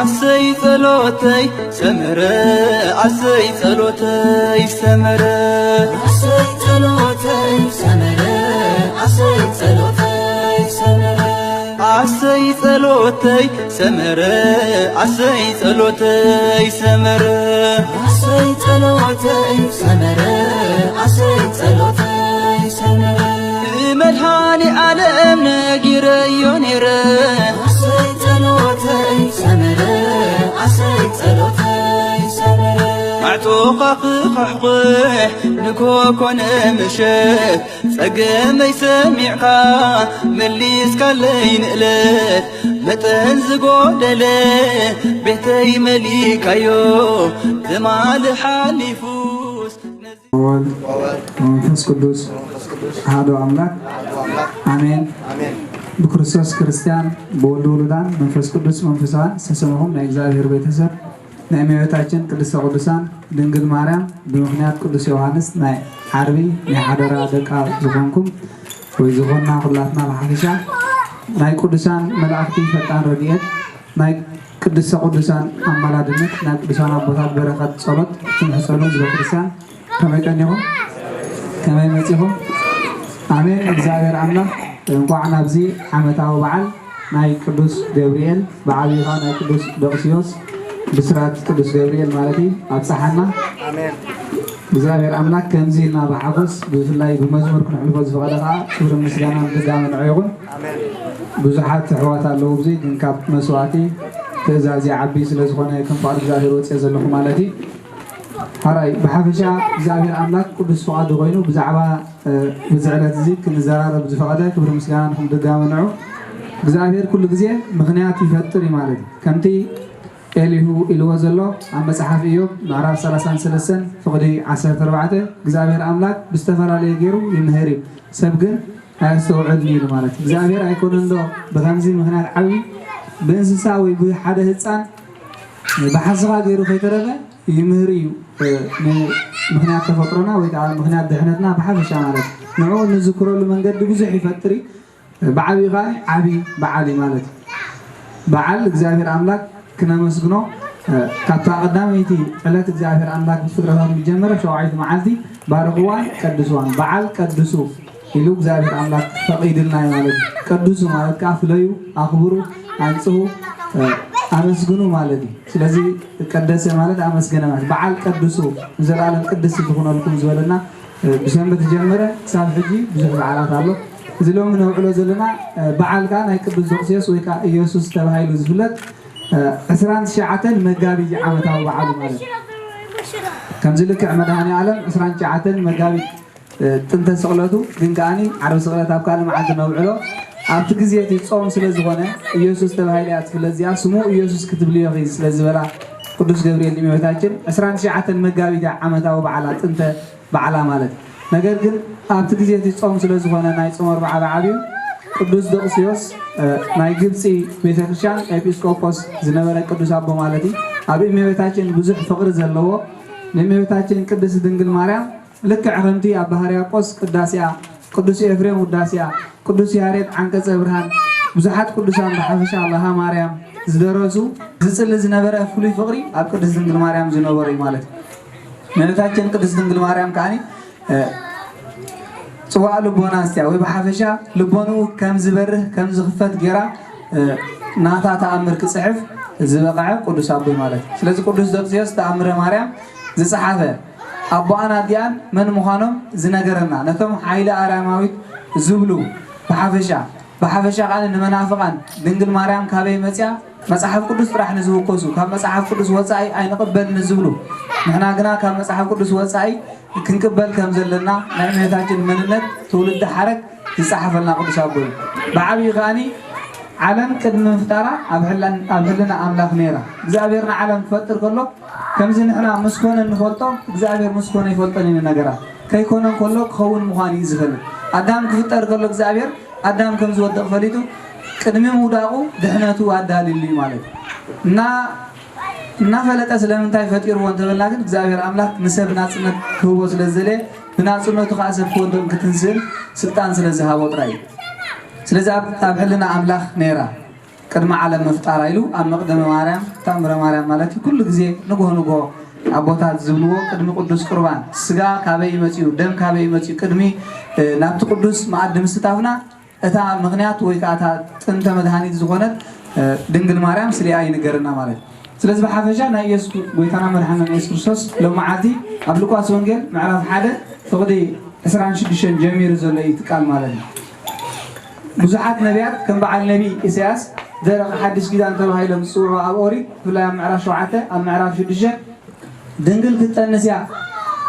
ኣሰይ ጸሎተይ ሰመረ፣ ኣሰይ ጸሎተይ ሰመረ። ኣሰይ ጸሎተይ ሰመረ፣ ኣሰይ ጸሎተይ ሰመረ። ኣሰይ ጸሎተይ ሰመረ፣ ኣሰይ ጸሎተይ ሰመረ። ኣሰይ ጸሎተይ ሰመረ፣ ኣሰይ ጸሎተይ ሰመረ። ንመድኃኔ ዓለም ነጊረዮ ነይረ። ኣሰይ ጸሎተይ ሰመረ፣ ኣሰይ ጸሎተይ ሰመረ። ማዕጾኻ ክኳሕኩሕ ንኮኮነ ምሸት፣ ጸገመይ ሰሚዕካ መሊስካለይ ንእለት፣ መጠን ዝጎደለ ቤተይ መሊካዮ ትማሊ ሓሊፉስ። ነዚ ወወልድ ወመንፈስ ቅዱስ ኣሐዱ ኣምላክ ኣሜን። ብክርስቶስ ክርስቲያን፣ ብወልድ ውሉዳን፣ መንፈስ ቅዱስ መንፈሳውያን ዝተሰምኹም ናይ እግዚኣብሔር ቤተሰብ፣ ናይ እመቤታችን ቅድስተ ቅዱሳን ድንግል ማርያም ብምኽንያት ቅዱስ ዮሃንስ ናይ ዓርቢ ናይ ሓደራ ደቃ ዝኾንኩም ወይ ዝኾና ኩላትና ብሓፈሻ፣ ናይ ቅዱሳን መላእኽቲ ፈጣን ረድኤት፣ ናይ ቅድስተ ቅዱሳን ኣማላድነት፣ ናይ ቅዱሳን ኣቦታት በረኸት ጸሎት ትምሕጸኑ ህዝበ ክርስቲያን ከመይ ቀኒኹም? ከመይ መጺኹም? ኣሜን። እግዚኣብሔር ኣምላኽ እንኳዕ ናብዚ ዓመታዊ በዓል ናይ ቅዱስ ገብርኤል፣ ብዓብይኻ ናይ ቅዱስ ደቅስዮስ ብስራት ቅዱስ ገብርኤል ማለት እዩ ኣብፀሓና። ኣሜን። እግዚኣብሔር ኣምላክ ከምዚ ኢልና ብሓጎስ ብፍላይ ብመዝሙር ክነሕልፎ ዝፈቐደ ከዓ ክብርን ምስጋናን ድጋሚ ንዑ ይኹን። ኣሜን። ብዙሓት ኣሕዋት ኣለዉ ኣብዚ፣ ግን ካብ መስዋዕቲ ትእዛዝ ይዓቢ ስለ ዝኾነ ከም ፍቓድ እግዚኣብሔር ወፅየ ዘለኹ ማለት እዩ። ሓራይ ብሓፈሻ እግዚኣብሔር ኣምላክ ቅዱስ ፍቓዱ ኮይኑ ብዛዕባ፣ እ፣ ብዚ ዕለት እዚ ክንዘራረብ ዝፈቐደ ክብሪ ምስጋና ንኹም ድጋሚ ንዑ። እግዚኣብሔር ኩሉ ግዜ ምኽንያት ይፈጥር እዩ ማለት እዩ። ከምቲ ኤሊሁ ኢልዎ ዘሎ ኣብ መጽሓፍ ኢዮብ ምዕራፍ ሰላሳን ሰለስተን ፍቕዲ ዓሰርተ ኣርባዕተ እግዚኣብሔር ኣምላክ ብዝተፈላለየ ገይሩ ይምህር እዩ፣ ሰብ ግን ኣየስተውዕልን ኢሉ ማለት እዩ። እግዚኣብሔር ኣይኮነን ዶ ብኸምዚ ምኽንያት ዓብዪ ብእንስሳ ወይ ብሓደ ህፃን ብሓስኻ ገይሩ ከይተረፈ ይምህር እዩ። እ፣ ን-፣ ምኽንያት ተፈጥሮና ወይ ከዓ ምኽንያት ድሕነትና ብሓፈሻ ማለት እዩ። ንዕኡ እንዝክረሉ መንገዲ ብዙሕ ይፈጥር እዩ። ብዓብዩ ከዓ ዓብዪ በዓል እዩ ማለት እዩ። በዓል እግዚኣብሔር ኣምላክ ክነመስግኖ፣ እ፣ ካብታ ቀዳመይቲ ዕለት እግዚኣብሔር ኣምላክ ብፍጥረታት ዝጀመረ ሸውዓይቲ መዓልቲ ባርኽዋን ቀድስዋን፣ በዓል ቀድሱ ኢሉ እግዚኣብሔር ኣምላክ ፈቒድልና እዩ ማለት እዩ። ቀድሱ ማለት ከዓ ፍለዩ፣ ኣኽብሩ፣ ኣንጽሁ፣ እ፣ ኣመስግኑ ማለት እዩ። ስለዚ ቀደሰ ማለት ኣመስገነ ማለት፣ በዓል ቀድሱ ንዘለኣለም ቅድስቲ ዝኾነልኩም ዝበለና፣ እ፣ ብሰንበት ዝጀመረ ክሳብ ሕጂ ብዙሕ በዓላት ኣሎ። እዚ ሎሚ ነውዕሎ ዘለና፣ እ፣ በዓል ከዓ ናይ ቅዱስ ዶቅስዮስ ወይ ከዓ ኢየሱስ ተባሂሉ ዝፍለጥ፣ እ፣ ዕስራን ትሽዓተን መጋቢት ዓመታዊ በዓሉ ማለት እዩ። ከምዚ ልክዕ መድኃኔ ዓለም ዕስራን ትሽዓተን መጋቢት፣ እ፣ ጥንተ ስቕለቱ ግን ከዓኒ ዓርቢ ስቕለት ኣብ ካልእ መዓልቲ ነውዕሎ። ኣብቲ ግዜ እቲ ጾም ስለ ዝኾነ ኢየሱስ ተባሂላ እያ ትፍለጥ። እዚኣ ስሙ ኢየሱስ ክትብልዮ ኢኺ ስለ ዝበላ ቅዱስ ገብርኤል ንእመቤታችን ዕስራን ትሽዓተን መጋቢት እያ ዓመታዊ በዓላ ጥንተ በዓላ ማለት እዩ። ነገር ግን ኣብቲ ግዜ እቲ ጾም ስለ ዝኾነ ናይ ጾም ኣርብዓ ብዓብዩ ቅዱስ ደቅስዮስ፣ እ፣ ናይ ግብፂ ቤተክርስትያን ኤጲስቆጶስ ዝነበረ ቅዱስ ኣቦ ማለት እዩ። ኣብ እመቤታችን ብዙሕ ፍቕሪ ዘለዎ ንእመቤታችን ቅድስት ድንግል ማርያም ልክዕ ከምቲ ኣባ ሕርያቆስ ቅዳሴኣ፣ ቅዱስ ኤፍሬም ውዳሴኣ፣ ቅዱስ ያሬድ ዓንቀጸ ብርሃን፣ ብዙሓት ቅዱሳን ብሓፈሻ ለሃ ማርያም ዝደረሱ ዝጽሊ ዝነበረ ፍሉይ ፍቕሪ ኣብ ቅድስት ድንግል ማርያም ዝነበሮ እዩ ማለት እዩ። እመቤታችን ቅድስት ድንግል ማርያም ከዓኒ፣ እ፣ ጽዋእ ልቦና እስትያ ወይ ብሓፈሻ ልቦንኡ ከም ዝበርህ ከም ዝኽፈት ገይራ፣ እ፣ ናታ ተኣምር ክጽሕፍ ዝበቕዐ ቅዱስ ኣቦይ ማለት እዩ። ስለዚ ቅዱስ ደቅስዮስ ተኣምረ ማርያም ዝጸሓፈ ኣቦኣን ኣዲኣን መን ምዃኖም ዝነገረና፣ ነቶም ሓይሊ ኣርያማዊት ዝብሉ ብሓፈሻ፣ ብሓፈሻ ቃል ንመናፍቓን ድንግል ማርያም ካበይ መጽያ፣ መጽሓፍ ቅዱስ ጥራሕ ንዝውከሱ፣ ካብ መጽሓፍ ቅዱስ ወጻኢ ኣይንቕበል ንዝብሉ፣ ንሕና ግና ካብ መጽሓፍ ቅዱስ ወጻኢ ክንቅበል ከም ዘለና ናይ እመቤታችን መንነት ትውልዲ ሓረግ ዝጸሓፈልና ቅዱስ ኣቦ እዩ። ብዓብዩ ከኣኒ ዓለም ቅድሚ ምፍጣራ ኣብ ሕላን-፣ ኣብ ሕልና ኣምላኽ ነይራ። እግዚኣብሔር ንዓለም ክፈጥር ከሎ ከምዚ ንሕና ምስ ኮነ እንፈልጦ እግዚኣብሔር ምስ ኮነ ይፈልጦን እዩ ነገራት። ከይኮነ እንከሎ ክኸውን ምዃኑ እዩ ዝፈልጥ። ኣዳም ክፍጠር ከሎ እግዚኣብሔር ኣዳም ከም ዝወድቕ ፈሊጡ ቅድሚ ምውዳቑ ድሕነቱ ኣዳልዩሉ እዩ ማለት እዩ። እና እናፈለጠ ስለምንታይ ፈጢርዎ እንተበልና ግን እግዚኣብሔር ኣምላኽ ንሰብ ናጽነት ክህቦ ስለ ዝደለየ ብናጽነቱ ከዓ ሰብ ክወድቕን ክትንስእን ስልጣን ስለ ዝሃቦ ጥራይ እዩ። ስለዚ ኣብ፣ ኣብ ሕልና ኣምላኽ ነይራ። ቅድሚ ዓለም ምፍጣራ ኢሉ ኣብ መቕደመ ማርያም፣ ተኣምረ ማርያም ማለት እዩ። ኩሉ ግዜ ንግሆ ንግሆ ኣቦታት ዝብልዎ ቅድሚ ቅዱስ ቁርባን፣ ስጋ ካበይ መጺኡ፣ ደም ካበይ መጺኡ፣ ቅድሚ፣ እ፣ ናብቲ ቅዱስ መኣዲ ምስታፍና፣ እታ ምኽንያት ወይ ከኣ እታ ጥንተ መድሃኒት ዝኾነት፣ እ፣ ድንግል ማርያም ስሊኣ ይንገረና ማለት እዩ። ስለዚ ብሓፈሻ ናይ ኢየሱስ፣ ጎይታና መድሓና ኢየሱስ ክርስቶስ ሎመዓልቲ ኣብ ሉቃስ ወንጌል ምዕራፍ ሓደ ፍቕዲ ዕስራን ሽዱሽተን ጀሚሩ ዘሎ እዩ እቲ ቃል ማለት እዩ። ብዙሓት ነቢያት ከም በዓል ነቢ ኢሳያስ ደረቕ ሓድሽ ኪዳን ተባሂሎም ዝጽውዑ ኣብ ኦሪት፣ ብፍላይ ኣብ ምዕራፍ ሸውዓተ፣ ኣብ ምዕራፍ ሽዱሽተ ድንግል ክትጠንስ እያ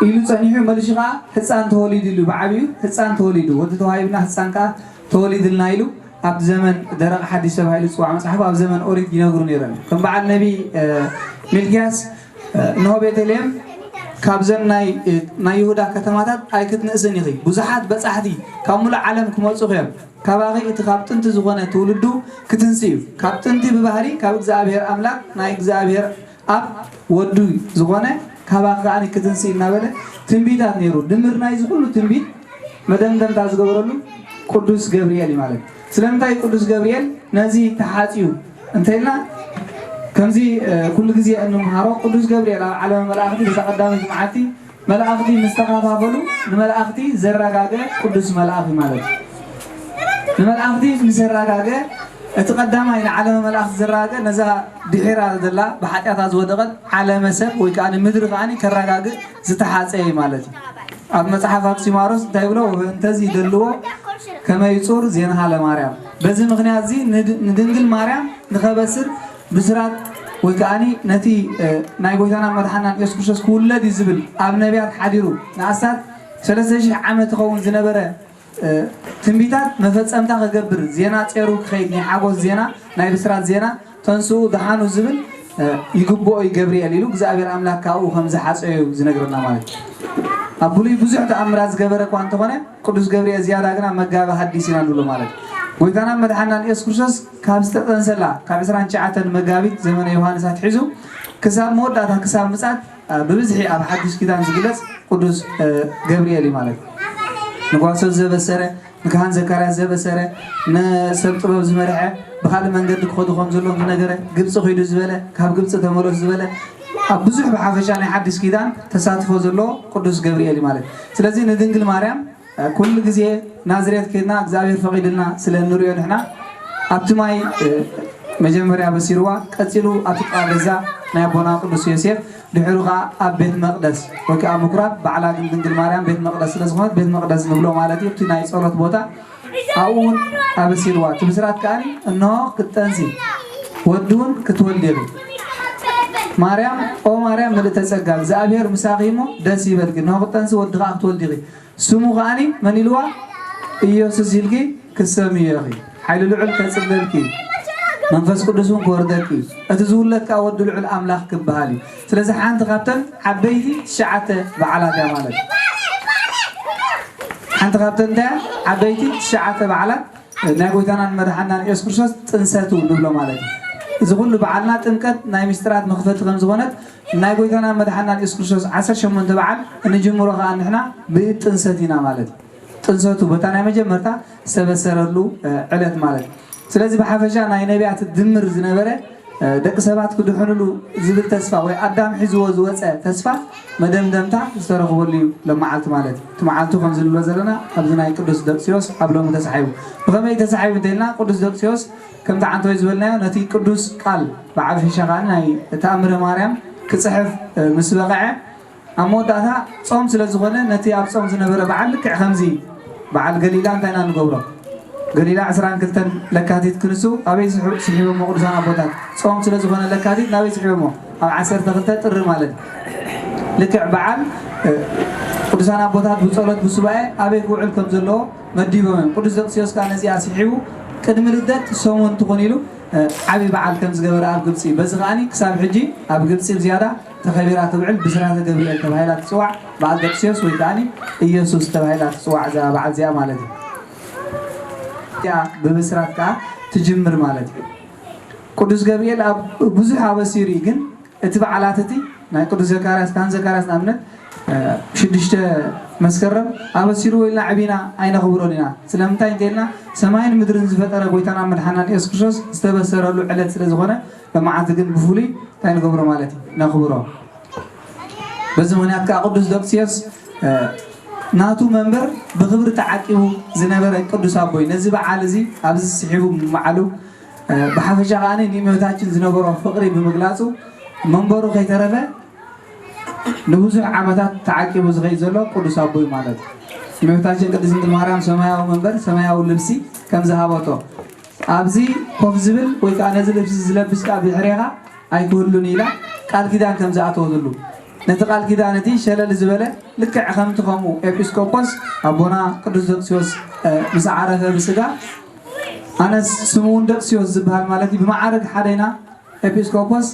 ኢሉ ጸኒሑ፣ መልሱ ከኣ ህጻን ተወሊዱ ኢሉ፣ ብዓቢኡ ህጻን ተወሊዱ፣ ወዲ ተዋሂብና ህጻን ከኣ ተወሊድልና ኢሉ ኣብቲ ዘመን ደረቕ ሓድሽ ተባሂሉ ዝጽዋዕ መጽሓፉ ኣብ ዘመን ኦሪት ይነግሩ ነይሮም። ከም በዓል ነቢ፣ እ፣ ሚልክያስ፣ እ፣ እንሆ ቤተልሔም ካብዘን ናይ፣ እ፣ ናይ ይሁዳ ከተማታት ኣይክትንእስን ኢኺ። ብዙሓት በጻሕቲ ካብ ሙሉእ ዓለም ክመጹኺ እዮም። ካባኺ እቲ ካብ ጥንቲ ዝኾነ ትውልዱ ክትንስእ እዩ። ካብ ጥንቲ ብባህሪ ካብ እግዚኣብሔር ኣምላኽ ናይ እግዚኣብሔር ኣብ ወዱ ዝኾነ ካባኺ ከኣ ክትንስእ እናበለ ትንቢታት ነይሩ። ድምር ናይዚ ኩሉ ትንቢት መደምደምታ ዝገበረሉ ቅዱስ ገብርኤል እዩ ማለት እዩ። ስለምንታይ ቅዱስ ገብርኤል ነዚ ተሓጽዩ እንተኢልና፣ ከምዚ፣ እ፣ ኩሉ ግዜ እንምሃሮ ቅዱስ ገብርኤል ኣብ ዓለመ መላእኽቲ በታ ቀዳመይቲ መዓልቲ መላእኽቲ ምስ ተኸፋፈሉ ንመላእኽቲ ዘረጋገ ቅዱስ መልኣኽ እዩ ማለት እዩ። ንመላእኽቲ ምስ ዘረጋገ እቲ ቀዳማይ ንዓለመ መላእኽቲ ዘረጋገ ነዛ ድሒራ ዘላ ብሓጢኣታ ዝወደቐት ዓለመ ሰብ ወይ ከኣ ንምድሪ ከኣ ከረጋግእ ዝተሓጸየ እዩ ማለት እዩ። ኣብ መጽሓፍ ኣክሲማሮስ እንታይ ይብሎ? "ወበእንተዚ ይደልዎ ከመ ይጹር ዜናሃ ለማርያም።" በዚ ምኽንያት እዚ ንድ-፣ ንድንግል ማርያም ንኸበስር ብስራት ወይ ከኣኒ ነቲ፣ እ፣ ናይ ጎይታና መድሓናን ኢየሱስ ክርስቶስ ክውለድ እዩ ዝብል ኣብ ነቢያት ሓዲሩ ንኣስታት ሰለስተ ሺሕ ዓመት ይኸውን ዝነበረ፣ እ፣ ትንቢታት መፈጸምታ ክገብር ዜና ጼሩ ክኸይድ ናይ ሓጎስ ዜና ናይ ብስራት ዜና ተንስኡ ደሓኑ ዝብል፣ እ፣ ይግብኦ እዩ ገብርኤል ኢሉ እግዚኣብሔር ኣምላክ ካብኡ ከም ዝሓጸዮ እዩ ዝነግረና ማለት እዩ። ኣብ ብሉይ ብዙሕ ተኣምራት ዝገበረ እኳ እንተኾነ ቅዱስ ገብርኤል ዝያዳ ግና መጋቢ ሐዲስ ኢና ንብሎ ማለት እዩ። ጎይታና መድሓናን ኢየሱስ ክርስቶስ ካብ ዝተጠንሰላ ካብ ዕስራን ትሽዓተን መጋቢት ዘመነ ዮሃንስ ኣትሒዙ ክሳብ መወዳእታ ክሳብ ምጻት፣ እ፣ ብብዝሒ ኣብ ሓድሽ ኪዳን ዝግለጽ ቅዱስ፣ እ፣ ገብርኤል እዩ ማለት እዩ። ንጓሶት ዘበሰረ፣ ንካህን ዘካርያስ ዘበሰረ፣ ንሰብ ጥበብ ዝመርሐ፣ ብኻልእ መንገዲ ክኸዱ ከም ዘለዎም ዝነገረ፣ ግብጺ ኺዱ ዝበለ፣ ካብ ግብጺ ተመለሱ ዝበለ፣ ኣብ ብዙሕ ብሓፈሻ ናይ ሓድሽ ኪዳን ተሳትፎ ዘለዎ ቅዱስ ገብርኤል እዩ ማለት እዩ። ስለዚ ንድንግል ማርያም ኩሉ ግዜ ናዝሬት ኬድና እግዚኣብሔር ፈቒድልና ስለ እንሪኦ ንሕና ኣብቲ ማይ፣ እ፣ መጀመርያ በሲርዋ፣ ቀጺሉ ኣብ ጥቓ ገዛ ናይ ኣቦና ቅዱስ ዮሴፍ፣ ድሕሩ ኸዓ ኣብ ቤት መቕደስ ወይ ከዓ ምኩራብ ባዕላ ግን ድንግል ማርያም ቤት መቕደስ ስለ ዝኾነት ቤት መቕደስ ንብሎ ማለት እዩ። እቲ ናይ ጸሎት ቦታ ኣብኡ እውን ኣበሲርዋ። እቲ ብስራት ከኣ እንሆ ክትጠንሲ ወዲ እውን ክትወልዲ ኢኺ። ማርያም፣ ኦ ማርያም ምልእተ ጸጋ፣ እግዚኣብሔር ምሳኺ እሞ ደስ ይበልኪ፣ እንሆ ክትጠንሲ ወዲ ኸዓ ክትወልዲ ኢኺ። ስሙ ከኣኒ መን ኢልዋ? ኢየሱስ ኢልኪ ክትሰምዮ ኢኺ። ሓይሊ ልዑል ከጽልለልኪ እዩ። መንፈስ ቅዱስ እውን ክወርደልኪ እዩ። እቲ ዝውለድ ከኣ ወዲ ልዑል ኣምላኽ ክበሃል እዩ። ስለዚ ሓንቲ ካብተን ዓበይቲ ትሽዓተ በዓላት እያ ማለት እዩ። ሓንቲ ካብተን እንታይ እያ? ዓበይቲ ትሽዓተ በዓላት ናይ ጎይታናን መድሓናን ኢየሱስ ክርስቶስ ጥንሰቱ ንብሎ ማለት እዩ። እዚ ኩሉ በዓልና ጥምቀት ናይ ምስጢራት መኽፈቲ ከም ዝኾነት ናይ ጎይታና መድሓናን ኢየሱስ ክርስቶስ ዓሰርተ ሸሞንተ በዓል እንጅምሮ ከኣ ንሕና ብጥንሰት ኢና ማለት እዩ። ጥንሰቱ በታ ናይ መጀመርታ ዝተበሰረሉ፣ እ፣ ዕለት ማለት እዩ። ስለዚ ብሓፈሻ ናይ ነቢያት ድምር ዝነበረ፣ እ፣ ደቂ ሰባት ክድሕኑሉ ዝብል ተስፋ ወይ ኣዳም ሒዝዎ ዝወፀ ተስፋ መደምደምታ ዝተረኽበሉ እዩ ሎመዓልቲ ማለት እዩ። እቲ መዓልቱ ከምዚ ንብሎ ዘለና ኣብዚ ናይ ቅዱስ ደቅስዮስ ኣብ ሎሚ ተሳሒቡ። ብኸመይ ተሳሒቡ እንተኢልና ቅዱስ ደቅስዮስ ከምቲ ዓንተወይ ዝበልናዮ ነቲ ቅዱስ ቃል ብዓቢ ፊሻ ከኣ ናይ ተኣምረ ማርያም ክጽሕፍ፣ እ፣ ምስ በቕዐ ኣብ መወዳእታ ጾም ስለ ዝኾነ ነቲ ኣብ ጾም ዝነበረ በዓል ልክዕ ከምዚ በዓል ገሊላ እንታይ ኢና ንገብሮ? ገሊላ ዕስራን ክልተን ለካቲት ክንሱ ኣበይ ስሑ-፣ ስሒቦሞ ቅዱሳን ኣቦታት? ጾም ስለ ዝኾነ ለካቲት ናበይ ስሒቦሞ? ኣብ ዓሰርተ ክልተ ጥሪ ማለት እዩ። ልክዕ በዓል፣ እ፣ ቅዱሳን ኣቦታት ብጸሎት ብሱባኤ ኣበይ ክውዕል ከም ዘለዎ መዲቦም እዮም። ቅዱስ ደቅስዮስ ከኣ ነዚኣ ስሒቡ ቅድሚ ልደት ሰሙን ትኹን ኢሉ፣ እ፣ ዓቢ በዓል ከም ዝገበረ ኣብ ግብጺ። በዚ ከኣኒ ክሳብ ሕጂ ኣብ ግብጺ ብዝያዳ ተኸቢራ ትውዕል ብስራተ ገብርኤል ተባሂላ ትጽዋዕ በዓል ደቅስዮስ ወይ ከኣኒ ኢየሱስ ተባሂላ ትጽዋዕ እዛ በዓል እዚኣ ማለት እዩ። እዚኣ ብብስራት ከኣ ትጅምር ማለት እዩ። ቅዱስ ገብርኤል ኣብ ብዙሕ ኣበሲሩ እዩ፣ ግን እቲ በዓላት እቲ ናይ ቅዱስ ዘካርያስ፣ ካህን ዘካርያስ ንኣብነት ሽዱሽተ መስከረም ኣበሲርዎ ኢልና ዕቢና ኣይነኽብሮን ኢና። ስለምንታይ እንተኢልና ሰማይን ምድርን ዝፈጠረ ጎይታና መድሓናን የሱስ ክርስቶስ ዝተበሰረሉ ዕለት ስለ ዝኾነ ሎማዓንቲ ግን ብፍሉይ እንታይ ንገብሮ ማለት እዩ ነኽብሮ። በዚ ምኽንያት ከዓ ቅዱስ ደቅስዮስ ናቱ መንበር ብኽብሪ ተዓቂቡ ዝነበረ ቅዱስ ኣቦይ ነዚ በዓል እዚ ኣብዚ ስሒቡ ምምዓሉ ብሓፈሻ ከዓ ንእመቤታችን ዝነበሮ ፍቕሪ ብምግላፁ መንበሩ ከይተረፈ ንብዙሕ ዓመታት ተዓቂቡ ዝኸይድ ዘሎ ቅዱስ ኣቦይ ማለት እዩ። እመቤታችን ቅድስት ድንግል ማርያም ሰማያዊ መንበር ሰማያዊ ልብሲ ከም ዝሃበቶ ኣብዚ ኮፍ ዝብል ወይ ከዓ ነዚ ልብሲ ዝለብስ ከዓ ብድሕሬኻ ኣይክህሉን ኢላ ቃል ኪዳን ከም ዝኣተወትሉ ነቲ ቃል ኪዳን እቲ ሸለል ዝበለ ልክዕ ከምቲ ከምኡ ኤጲስቆጶስ ኣቦና ቅዱስ ደቅስዮስ ምስ ዓረፈ ብስጋ ኣነስ ስሙ እውን ደቅስዮስ ዝበሃል ማለት እዩ ብመዓርግ ሓደና ኤጲስቆጶስ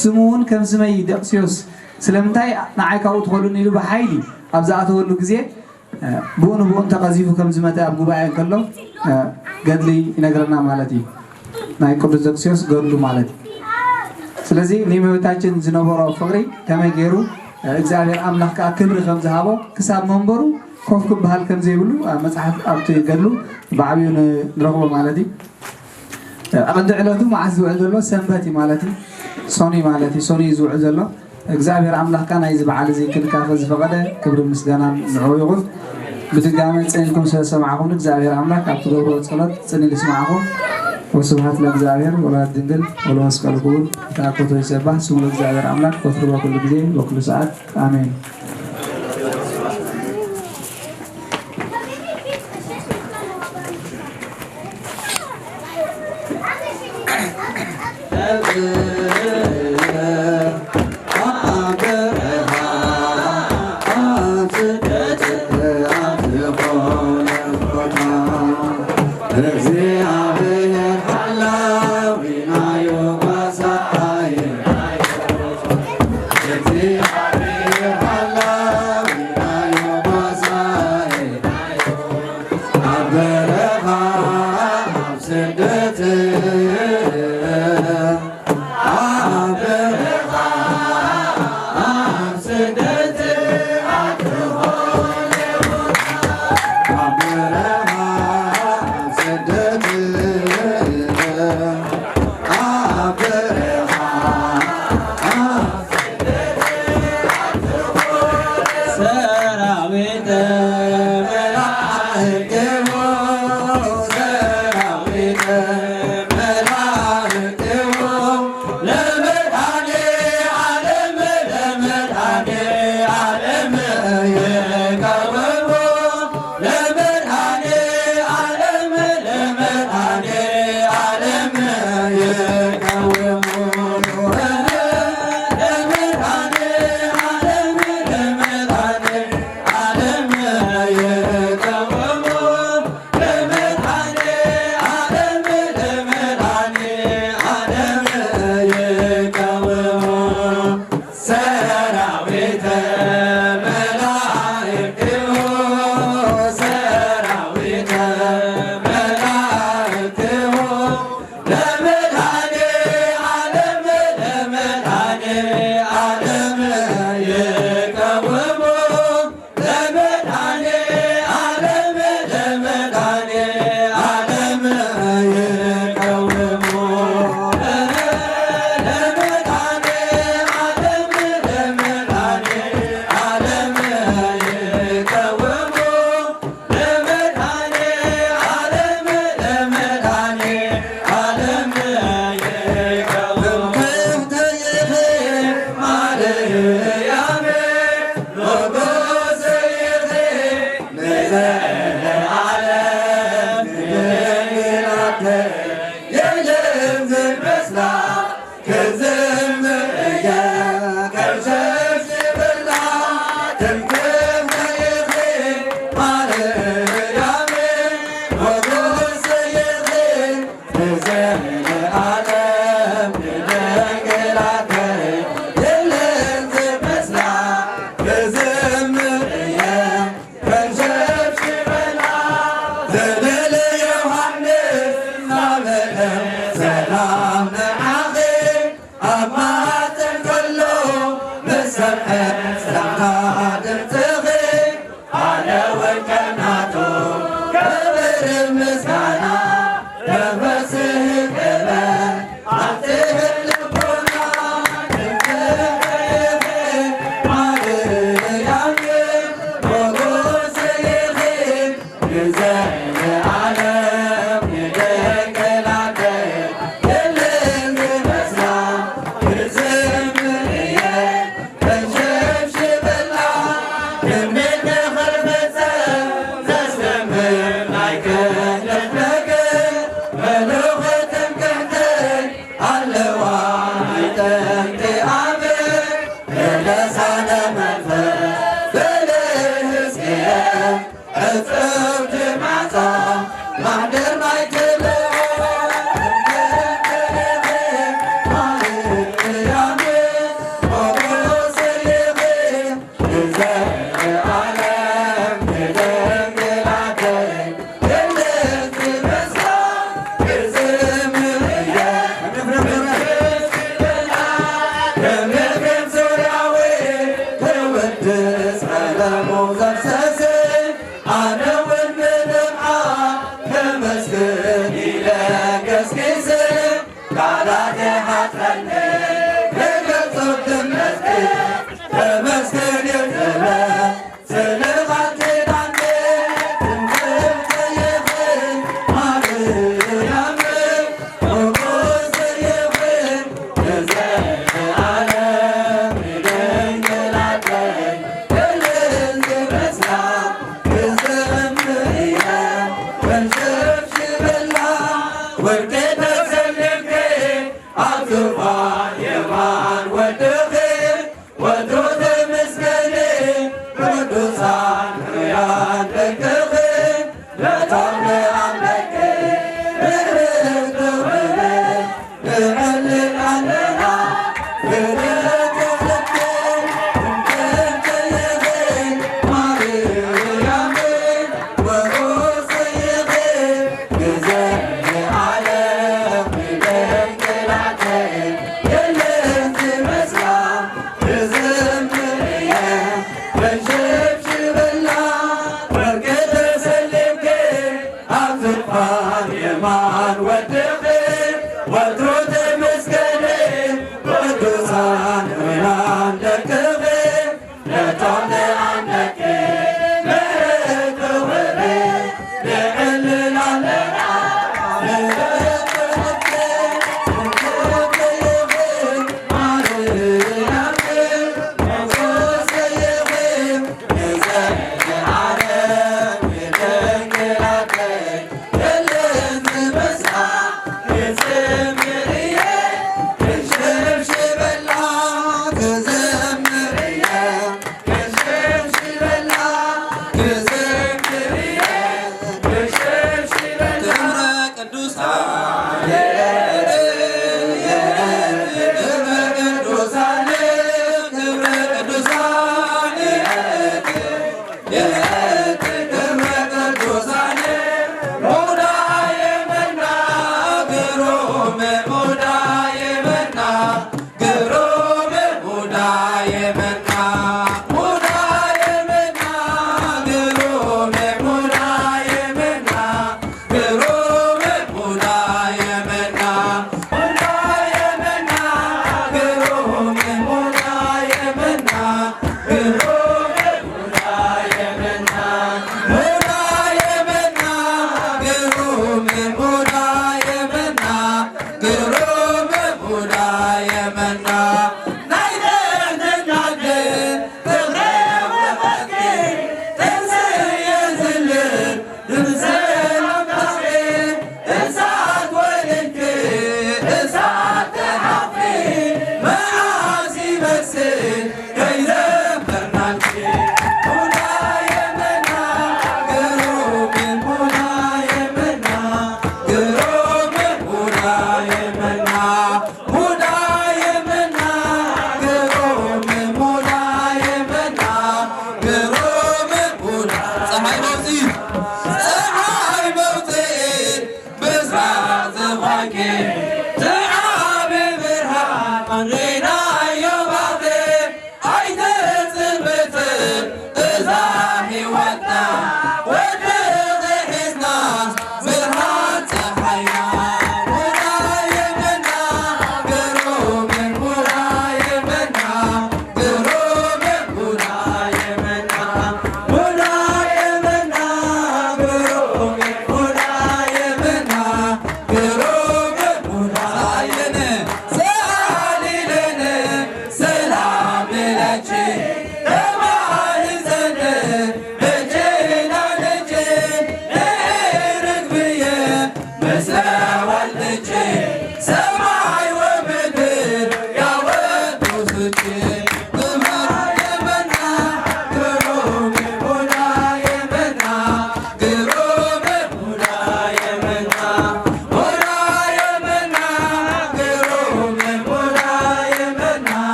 ስሙ እውን ከም ስመይ ደቅስዮስ ስለምንታይ ንዓይ ካብኡ ትኸሉኒ ኢሉ ብሓይሊ ኣብ ዝኣተወሉ ግዜ ብኡ ንብኡ እንተቐዚፉ ከም ዝመተ ኣብ ጉባኤ እንከሎ ገድሊ ይነግረና ማለት እዩ። ናይ ቅዱስ ደቅስዮስ ገድሉ ማለት እዩ። ስለዚ ንእመቤታችን ዝነበሮ ፍቕሪ ከመይ ገይሩ እግዚኣብሔር ኣምላኽ ከዓ ክብሪ ከም ዝሃቦ ክሳብ መንበሩ ኮፍ ክበሃል ከም ዘይብሉ ኣብ መፅሓፍ ኣብቲ ገድሉ ብዓብዩ ንረኽቦ ማለት እዩ። ኣቐንዲ ዕለቱ መዓስ ዝውዕል ዘሎ ሰንበት እዩ ማለት እዩ። ሶኒ ማለት እዩ። ሶኒ እዩ ዝውዕል ዘሎ። እግዚኣብሔር ኣምላኽካ ናይዚ በዓል እዚ ክንካፈ ዝፈቐደ ክብሪ ምስጋናን ንዕኡ ይኹን። ብድጋሚ ጽን ኢልኩም ስለ ዝሰማዕኹም እግዚኣብሔር ኣምላኽ ኣብ ትገብርዎ ጸሎት ጽን ኢሉ ይስማዕኹም። ወስብሐት ለእግዚኣብሔር ወለወላዲቱ ድንግል ወለመስቀሉ ክቡር። ተአኮቶ ይሰባህ ስሙ ለእግዚኣብሔር ኣምላኽ ወትሩ በኩሉ ግዜ በኩሉ ሰዓት ኣሜን። ምስጋና ተፈስህ ክብር ኣትህብ ልቦና። ክብር ማርያም ሞገስ ይኹን ንዘለዓለም ንደንግል ኣደይ። ክልል ክመስላ ክዝምር እየ።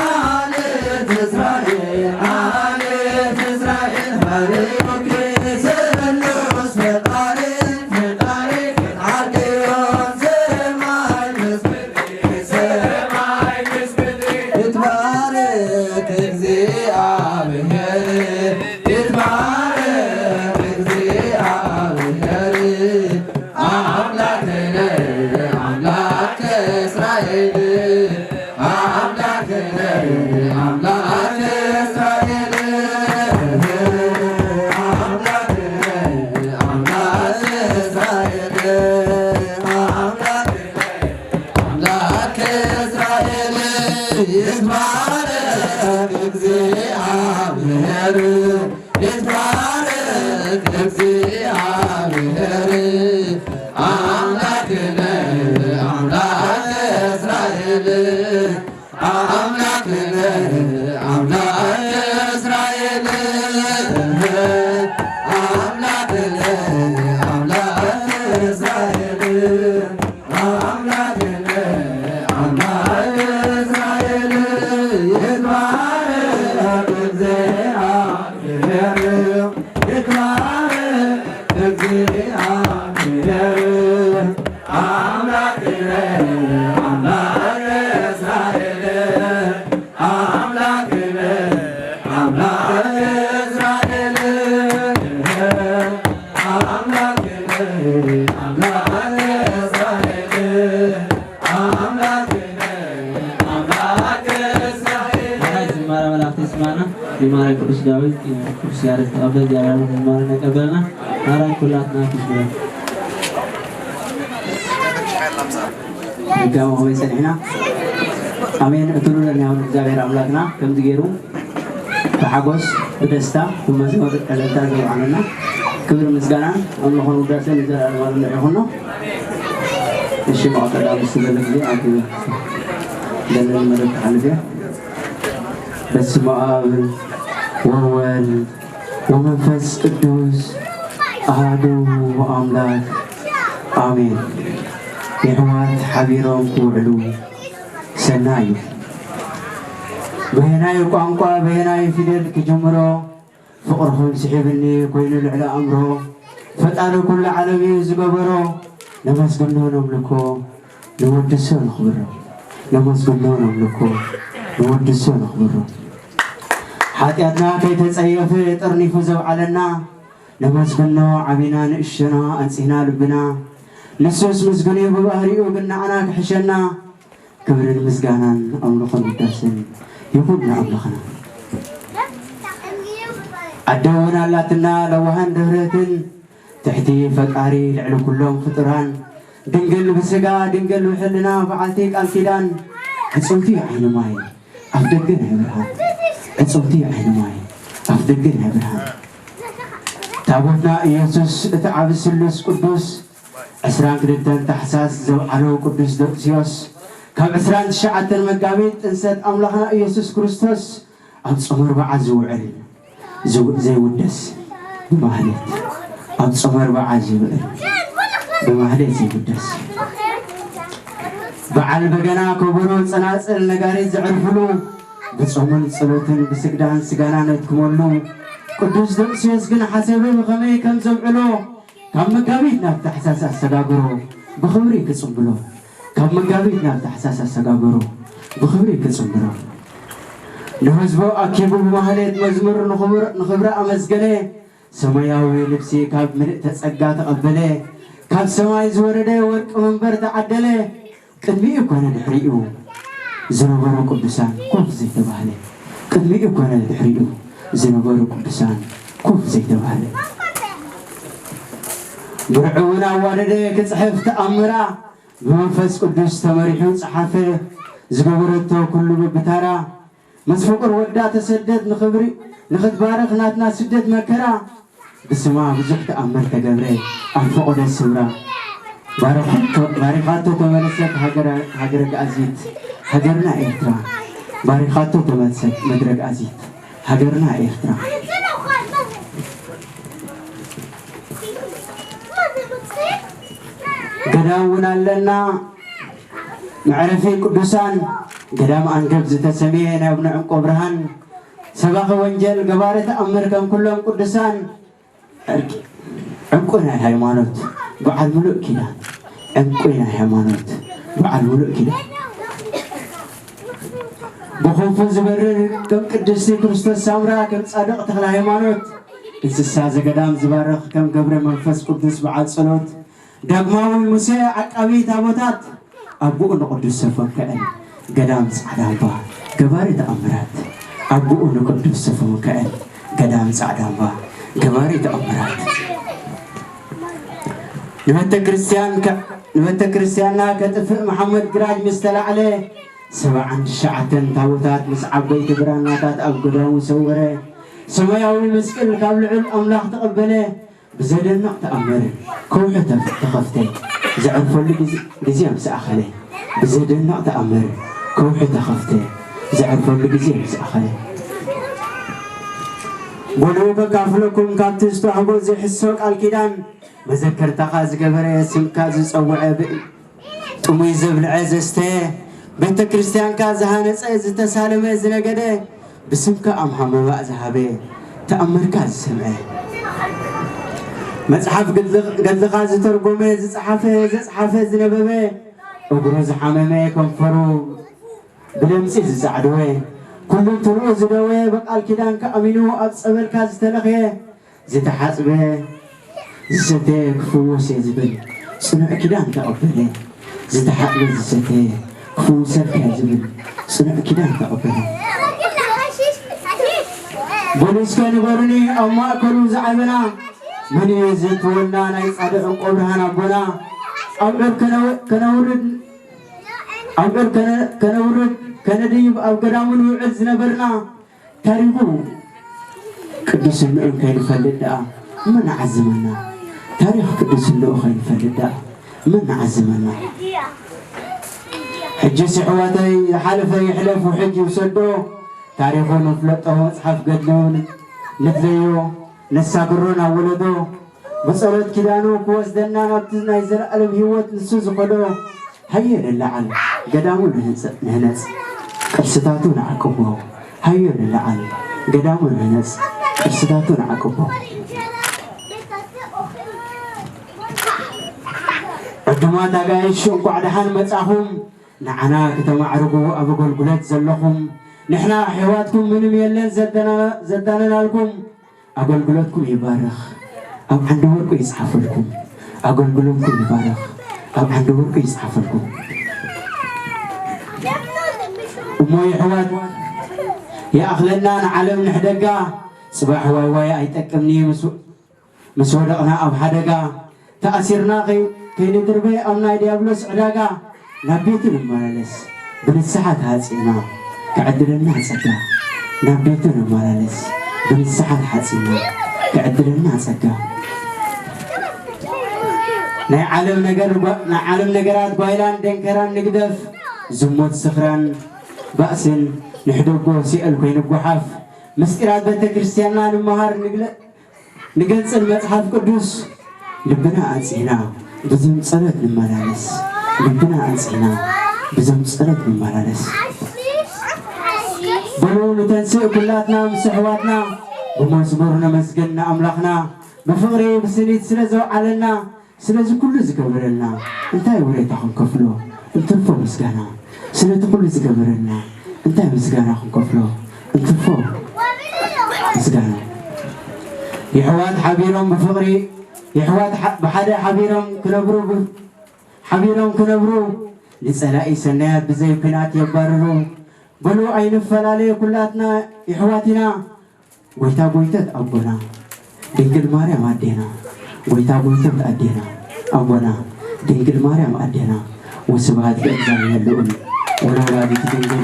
ዓሌት እስራኤል፣ ዓሌት እስራኤል፣ ሃሌሉያ፣ ስሉስ ፈጣሪ፣ ፈጣሪ፣ ዓልዮ ሰማይ ምስ ምድሪ፣ ሰማይ ምስ ምድሪ። ይትባረክ እግዚኣብሔር፣ ይትባረክ እግዚኣብሔር፣ ኣምላክነ ኣምላክ እስራኤል፣ ኣምላክነ ኣምላክ እስራኤል፣ ኣምላክነ ኣምላክ እስራኤል፣ ኣምላክነ ኣምላክ እስራኤል፣ ይትባረክ እግዚኣብሔር። ይትባረክ እግዚኣብሔር ኣምላክነ ኣምላክ እስራኤል፣ ኣምላክነ ኣምላክ እስራኤል፣ ኣምላክነ ኣምላክ እስራኤል፣ ኣምላክነ ኣምላክ እስራኤል፣ ይትባረክ እግዚኣብሔር። ይትባረክ እግዚኣብሔር ኣምላክነ ኣምላክ እስራኤል፣ ኣምላክነ ኣምላክ እስራኤል፣ ኣምላክነ ኣምላክ እስራኤል፣ ኣምላክነ ኣምላክ እስራኤል። ዝማሬ መላእክት ይስማዕና። ዝማሬ ቅዱስ ዳዊት፣ ቅዱስ ያሬድ ተቐበል፣ እግዚኣብሔር ኣምላኽ ዝማሬ እናቀበልና፣ ማርያም ኩላትና ትስማዕ። ድጋሚ ከመይ ጸኒሕና? ኣሜን። እትሉ ለናውን እግዚኣብሔር ኣምላክና ከምዚ ገይሩ ብሓጎስ ብደስታ ብመዝሙር ዕለልታ ዘውዓለና ክብሪ ምስጋናን ኣምልኾን ውዳሴን ንዘለኣለማዊ ኣምላኽ ይኹኖ። እሺ፣ መቐጠል ኣብ ዝስለለ ግዜ ኣብ ዘለኒ መደብ ክሓልፍ እየ። በስመ አብ ወወልድ ወመንፈስ ቅዱስ ኣሃዱ ኣምላክ ኣሜን። የሕዋት ሓቢሮም ክውዕሉ ሰናይ እዩ። በየናይ ቋንቋ በየናይ ፊደል ክጅምሮ? ፍቕርኹም ስሒብኒ ኮይኑ ልዕሊ ኣእምሮ። ፈጣሪ ኩሉ ዓለም እዩ ዝገበሮ። ነመስግኖ ነምልኮ ንወድሶ ነኽብሮ። ነመስግኖ ነምልኮ ንወድሶ ነኽብሮ። ሓጢኣትና ከይተጸየፈ ጠርኒፉ ዘውዓለና። ነመስግኖ ዓቢና ንእሽቶና ኣንጺህና ልብና። ንሱስ ምስጉን እዩ ብባህሪኡ ግን ንዓና ክሕሸና። ክብርን ምስጋናን ኣምልኾን ውዳሴን ይኹን ንኣምላኽና። ኣደ እውን ኣላትና ለዋሃን ድህረትን ትሕቲ ፈጣሪ ልዕሊ ኩሎም ፍጡራን ድንግል ብስጋ ድንግል ብሕልና በዓልቲ ቃል ኪዳን ዕጽውቲ ዓይኒ ማይ ኣፍ ደገ ናይ ብርሃን ዕጽውቲ ዓይኒ ማይ ኣፍ ደገ ናይ ብርሃን ታቦትና ኢየሱስ እቲ ዓቢ ስሉስ ቅዱስ ዕስራን ክልተን ታሕሳስ ዘውዓሎ ቅዱስ ደቅስዮስ ካብ ዕስራን ትሽዓተን መጋቢት ጥንሰት ኣምላኽና ኢየሱስ ክርስቶስ ኣብ ጾመ ኣርብዓ ዝውዕል ዝው- ዘይውደስ ብማህሌት ኣብ ጾመ ኣርብዓ ዝውዕል ብማህሌት ዘይውደስ በዓል በገና ከበሮ ጸናጽል ነጋሪት ዘዕርፍሉ ብጾምን ጸሎትን ብስግዳን ስጋና ነትክመሉ ቅዱስ ደቅስዮስ ግን ሓሰበ ብኸመይ ከም ዘብዕሎ ካብ መጋቢት ናብ ታሕሳስ ኣሰጋግሮ ብኽብሪ ክጽንብሎ ካብ መጋቢት ናብ ታሕሳስ ኣሰጋግሮ ብኽብሪ ክጽንብሎ ንህዝቡ ኣኪቡ ብማህሌት መዝሙር ንኽብር- ንኽብሪ ኣመስገነ ሰማያዊ ልብሲ ካብ ምልእተ ጸጋ ተቐበለ ካብ ሰማይ ዝወረደ ወርቂ መንበር ተዓደለ ቅድሚኡ ኮነ ድሕሪኡ ዝነበሩ ቅዱሳን ኮፍ ዘይተባህለ ቅድሚኡ ኮነ ድሕሪኡ ዝነበሩ ቅዱሳን ኮፍ ዘይተባህለ ብርዕውን ኣዋደደ ክጽሕፍ ተኣምራ ብመንፈስ ቅዱስ ተመሪሑ ጸሓፈ ዝገበረቶ ኩሉ ብብታራ ምስ ፍቁር ወዳ ተሰደት ንኽብሪ ንኽትባርኽ ናትና ስደት መከራ ብስማ ብዙሕ ተኣምር ተገብረ ኣብ ፈቐዶ ስምራ ባሪኻቶ ተመለሰት ሃገረ ጋኣዚት ሃገርና ኤርትራ ባሪኻቶ ተመልሰት ምድረ ጋኣዚት ሃገርና ኤርትራ ገዳም እውን ኣለና መዕረፊ ቅዱሳን ገዳም ኣንገብ ዝተሰምየ ናይ ኣቡነ ዕንቆ ብርሃን ሰባኺ ወንጀል ገባሪ ተኣምር ከም ኩሎም ቅዱሳን ዕርቂ ዕንቁ ናይ ሃይማኖት በዓል ምሉእ ኪዳን ዕንቁ ናይ ሃይማኖት በዓል ምሉእ ኪዳን ብክንፉ ዝበርር ከም ቅድስቲ ክርስቶስ ሳምራ ከም ጻድቕ ተክለ ሃይማኖት እንስሳ ዘገዳም ዝባርኽ ከም ገብረ መንፈስ ቅዱስ በዓል ጸሎት ዳግማዊ ሙሴ ዓቃቢ ታቦታት ኣቦኡ ንቅዱስ ሰፎንከኤል ገዳም ጻዕዳ እምባ ገባሪ ተኣምራት ኣቦኡ ንቅዱስ ሰፎንከኤል ገዳም ጻዕዳ እምባ ገባሪ ተኣምራት ንቤተ ክርስቲያን ከ- ንቤተ ክርስቲያንና ከጥፍእ መሓመድ ግራጅ ምስ ተላዕለ ሰብዓን ትሽዓተን ታቦታት ምስ ዓበይቲ ብራናታት ኣብ ገዳሙ ሰወረ። ሰማያዊ መስቀል ካብ ልዑል ኣምላኽ ተቐበለ። ብዘደንቕ ተኣምር ከውሒ ተፍ- ተኸፍተ። ዘዕርፈሉ ግዜ- ግዜ ምስ ኣኸለ ብዘደንቕ ተኣምር ከውሒ ተኸፍተ። ዘዕርፈሉ ግዜ ምስ ኣኸለ ጎልኡ ከካፍለኩም ካብቲ ዝተዋህቦ ዘይሕሶ ቃል ኪዳን መዘከርታኻ ዝገበረ ስምካ ዝጸውዐ ብ- ጥሙይ ዘብልዐ ዘስተየ ቤተ ክርስቲያንካ ዝሃነጸ ዝተሳለመ ዝነገደ ብስምካ ኣምሃ መባእ ዝሃበ ተኣምርካ ዝሰምዐ መጽሓፍ ገድል- ገድልኻ ዝተርጎመ ዝጸሓፈ ዘጽሓፈ ዝነበበ እግሩ ዝሓመመ ከንፈሩ ብለምጺ ዝጻዕደወ ኩሉ እንትርኡ ዝደወየ ብቃል ኪዳንካ ኣሚኑ ኣብ ጸበልካ ዝተለኽየ ዝተሓጽበ ዝሰተ ክፍውስ እየ ዝብል ጽኑዕ ኪዳን ተቐበለ። ዝተሓጽበ ዝሰተ ክፍውሰልካ እየ ዝብል ጽኑዕ ኪዳን ተቐበለ። በሉ እስከ ንገሩኒ ኣብ ማእከሉ ዝዓበና መን እዩ ዘእትወልና ናይ ጻድቕ ዕንቆ ብርሃን ኣቦና ኣብ ዑር ከነው- ከነውርድ ኣብ ዑር ከነ- ከነውርድ ከነድይብ ኣብ ገዳሙ ንውዕል ዝነበርና ታሪኹ ቅዱስንኡን ከይንፈልጥ ደኣ መን ዓዝመና? ታሪኽ ቅዱስንኡ ከይንፈልጥ ደኣ መን ዓዝመና? ሕጅስ የሕዋተይ ዝሓለፈ ይሕለፍ ውሕጅ ይውሰዶ ታሪኹ ንፍለጦ መጽሓፍ ገድሉ ንድለዮ ነሳግሮ ናብ ወለዶ ብጸሎት ኪዳኑ ክወስደና ናብቲ ናይ ዘለኣለም ህይወት ንሱ ዝኸዶ ሃየ ንለዓል ገዳሙ ንህንጸ- ንህነጽ ቅርስታቱ ንዓቅቦ ሃየ ንለዓል ገዳሙ ንህነጽ ቅርስታቱ ንዓቅቦ ዕዱማት ኣጋይሽ እንቋዕ ደሓን መጻኹም ንዓና ክተማዕርጉ ኣብ ኣገልግሎት ዘለኹም ንሕና ኣሕዋትኩም ምንም የለን ዘዳና- ዘዳነናልኩም ኣገልግሎትኩም ይባረኽ ኣብ ዓንዲ ወርቁ ይጽሓፈልኩም ኣገልግሎትኩም ይባረኽ ኣብ ዓንዲ ወርቁ ይጽሓፈልኩም እሞ ይሕዋት ይኣኽለና ንዓለም ንሕደጋ ጽባሕ ዋይ ዋይ ኣይጠቅምኒ ምስ- ምስ ወደቕና ኣብ ሓደጋ ተኣሲርና ከይ- ከይንድርበ ኣብ ናይ ዲያብሎስ ዕዳጋ ናብ ቤቱ ንመላለስ ብንስሓ ተሃጺእና ክዕድለና ጸጋ ናብ ቤቱ ንመላለስ ብንስሓ ተሓጺእና ክዕድለና ጸጋ ናይ ዓለም ነገር ጓ- ናይ ዓለም ነገራት ጓይላን ደንከራን ንግደፍ ዝሙት ስኽራን ባእስን ንሕደጎ ሲኦል ኮይኑ ጓሓፍ ምስጢራት ቤተ ክርስቲያንና ንመሃር ንግለ- ንገልጽን መጽሓፍ ቅዱስ ልብና ኣጽና ብዞም ጸሎት ንመላለስ ልብና ኣጽና ብዞም ጸሎት ንመላለስ በሉ ንተንስእ ኩላትና ምስ ኣሕዋትና ብመዝሙር ነመስግን ንኣምላኽና ብፍቕሪ ብስኒት ስለ ዘውዓለና ስለዚ ኩሉ ዝገበረልና እንታይ ውሬታ ክንከፍሎ እንትርፎ ምስጋና ስለቲ ኩሉ ዝገበረልና እንታይ ምስጋና ክንከፍሎ እንትርፎ ምስጋና የሕዋት ሓቢሮም ብፍቕሪ የሕዋት ብሓደ ሓቢሮም ክነብሩ ሓቢሮም ክነብሩ ንጸላኢ ሰናያት ብዘይ ኩናት የባርሩ በሉ ኣይንፈላለየ ኩላትና የሕዋት ኢና ጎይታ ጎይተት ኣቦና ድንግል ማርያም ኣዴና ጎይታ ጎይተት ኣዴና ኣቦና ድንግል ማርያም ኣዴና ወስብሐት ለእግዚኣብሔር ልዑል ወለወላዲቱ ድንግል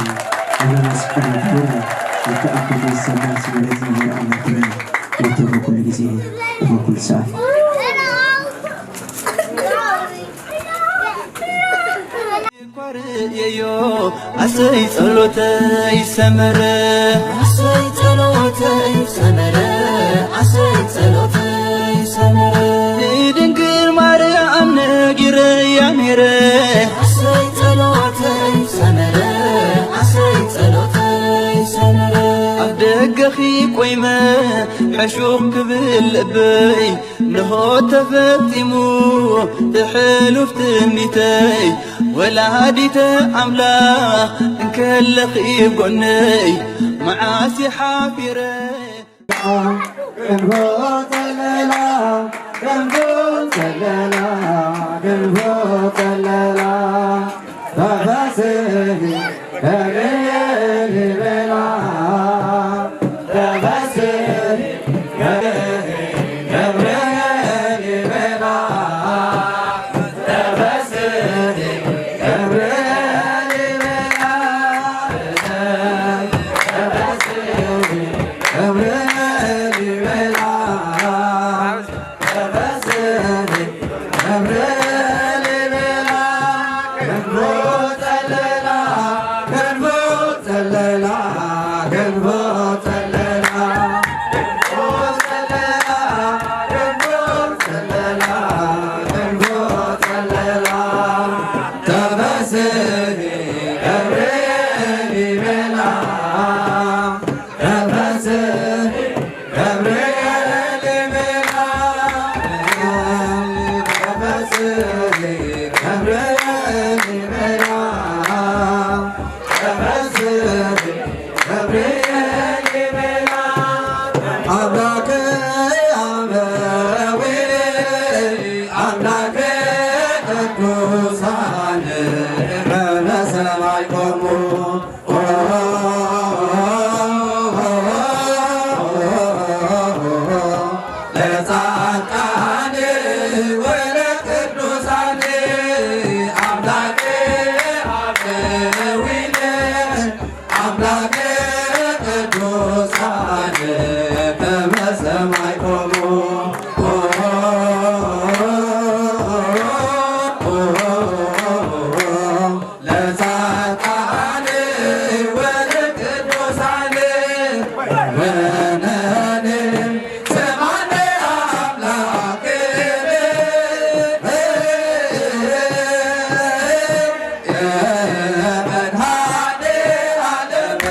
ወለመስቀሉ ክቡር ይትአኮ ዘይሰላ ስመ ለእግዚኣብሔር ኣምላክነ ወትሩ ኩሉ ጊዜ ወኩሉ ሰዓት ርየዮ ኣሰይ ጸሎተይ ሰመረ ኣሰይ ጸሎተይ ሰመረ ኣሰይ ጸሎተይ ሰመረ ንድንግል ማርያም ነጊረያ ነይረ ኣሰይ ጸሎተይ ሰመረ ሕገኺ ቆይመ ሕሹኽ ክብል ልበይ፣ ንሆ ተፈጺሙ እቲ ሕሉፍ ትምኒተይ። ወላዲተ ኣምላኽ እንከለኺ ጎነይ፣ መዓስ ይሓፊረ። ክንፎ ጸለላ፣ ክንፎ ጸለላ፣ ክንፎ ጸለላ፣ ተፈስሒ ገብርኤል ይበላ፣ ተፈስሒ ገብርኤል ይበላ፣ ተፈስሒ ገብርኤል ይበላ፣ ተፈስሒ ገብርኤል ይበላ። ኣምላክ ኣበዊ ኣምላክ ቅዱሳን በሰማይ ቆሙ። ለጻድቃን ወለቅዱሳን ኣምላክ ኣበዊነ ኣምላክ ቅዱሳን በሰማይ ቆሙ። ለጻድቃን ወለቅዱሳን ወነን ስማነ አምላክነ የመድኃኔ ዓለም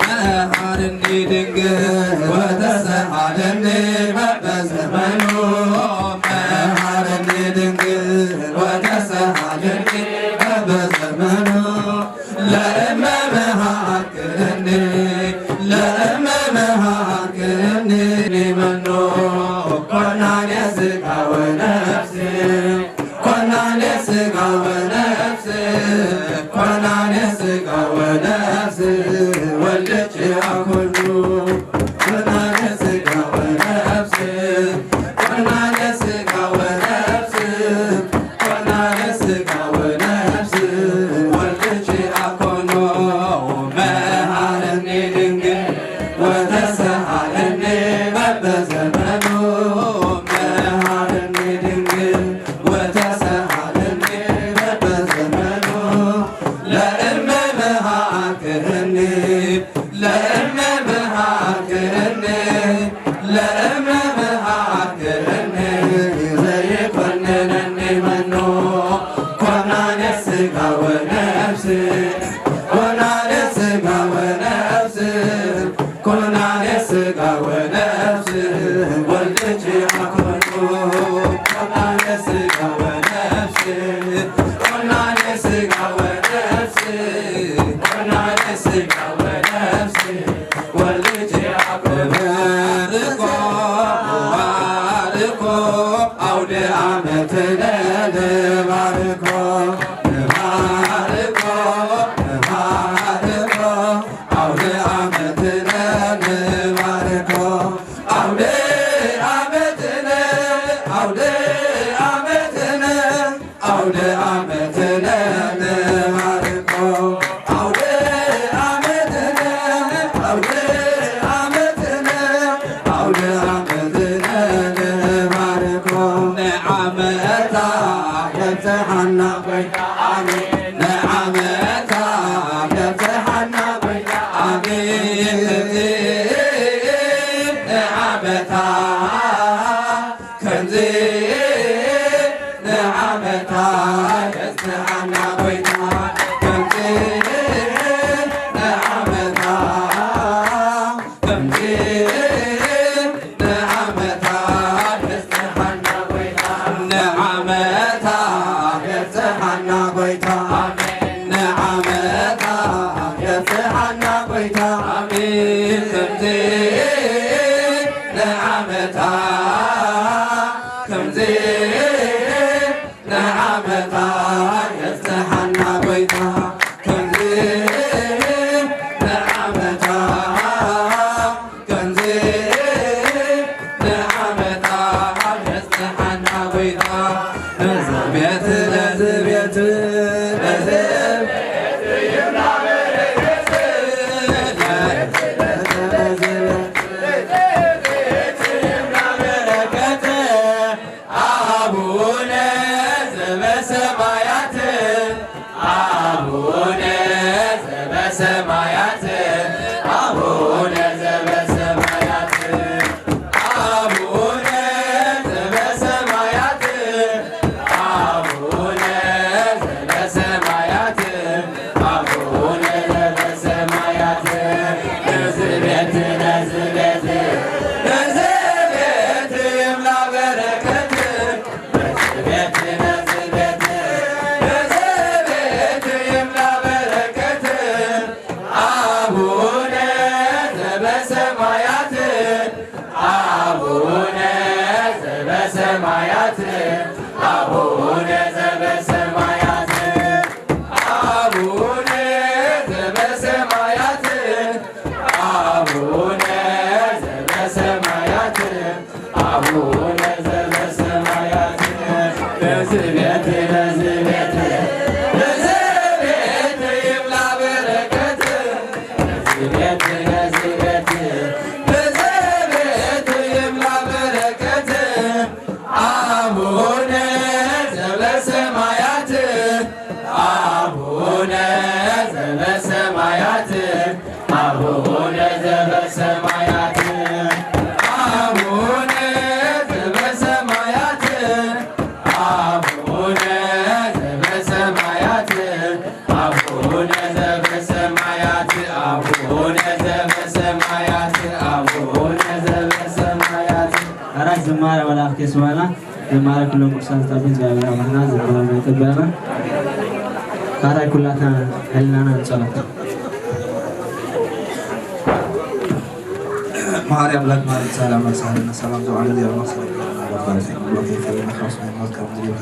መሃርኒ ድንግል ወተሰሃለኒ በበዘመኑ፣ መሃርኒ ድንግል ወተሰሃለኒ በበዘመኑ፣ ለእመ መሃርክኒ፣ ለእመ መሃርክኒ፣ መኑ ኮናኔ ሥጋ ወነፍስ፣ ኮናኔ ሥጋ ወነፍስ፣ ኮናኔ ሥጋ ወነፍስ፣ ወልድኪ አኮኑ። ኮናኔ ሥጋ ወነፍስ፣ ኮናኔ ሥጋ ወነፍስ፣ ኮናኔ ሥጋ ወነፍስ፣ ወልድኪ አኮኑ። መሃረኒ ድንግል ወተሰሃለኒ በበዘመኑ፣ መሃረኒ ድንግል ወተሰሃለኒ በበዘመኑ። ዘበሰማያት፣ አቡነ ዘበሰማያት፣ አቡነ ዘበሰማያት፣ አቡነ ዘበሰማያት፣ አቡነ ዘበሰማያት፣ አቡነ ዘበሰማያት፣ አቡነ ዘበሰማያት። ኣራይ ዝማሬ መላእክት የስማዕና። ዝማሬ ኩሎም ቅዱሳን ዝጠብቅ እግዚኣብሔር ኣምላኽና ዝማሬ ይጠብቀና። ኣራይ ኩላትና ሕልናና ንጸሎት። መሓሪ ኣምላክ መሓሪ ሰላም ኣሳለና ሰላም ዘውዓለ ዚያማ ሰላም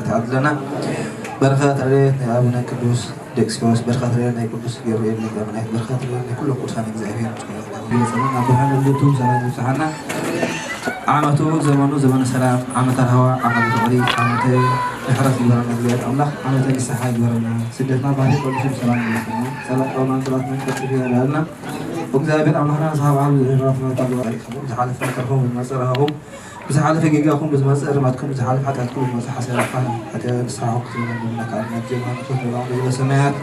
ተዓድለና። በረኸት ረድኤት ናይ ኣቡነ ቅዱስ ደቅስዮስ፣ በረኸት ረድኤት ናይ ቅዱስ ገብርኤል ሊቀ መላእክት፣ በረኸት ረድኤት ናይ ኩሎም ቅዱሳን እግዚኣብሔር ይግለጸልና። ብርሃነ ልደቱ ሰላም ይብጽሓና። ዓመቱ ዘመኑ ዘመነ ሰላም፣ ዓመተ ራህዋ፣ ዓመተ ፍቕሪ፣ ዓመተ ምሕረት ይግበረና እግዚኣብሔር ኣምላኽ፣ ዓመተ ንስሓ ይግበረና። ስደትና ባሕሪ ቀልጢፉ ብሰላም ይመልሰና። ጸሎት ጾማን ጸሎትና ቀልጢፉ የዳልና። እግዚኣብሔር ኣምላኽና ንስሓ በዓል ዝሕራፍና ዝሓለፈ ተርፎም ዝመጸ ረሃኹም ብዝሓለፈ ጌጋኹም ብዝመጽእ እርማትኩም ብዝሓለፈ ሓጢኣትኩም ብዝመጽእ ሓሳብ ሓጢኣት ንስሓኹም ክትብሉ ንብለካ። ኣብ ጀማሪ ክፍል ንብሎም ንብለ ሰማያት።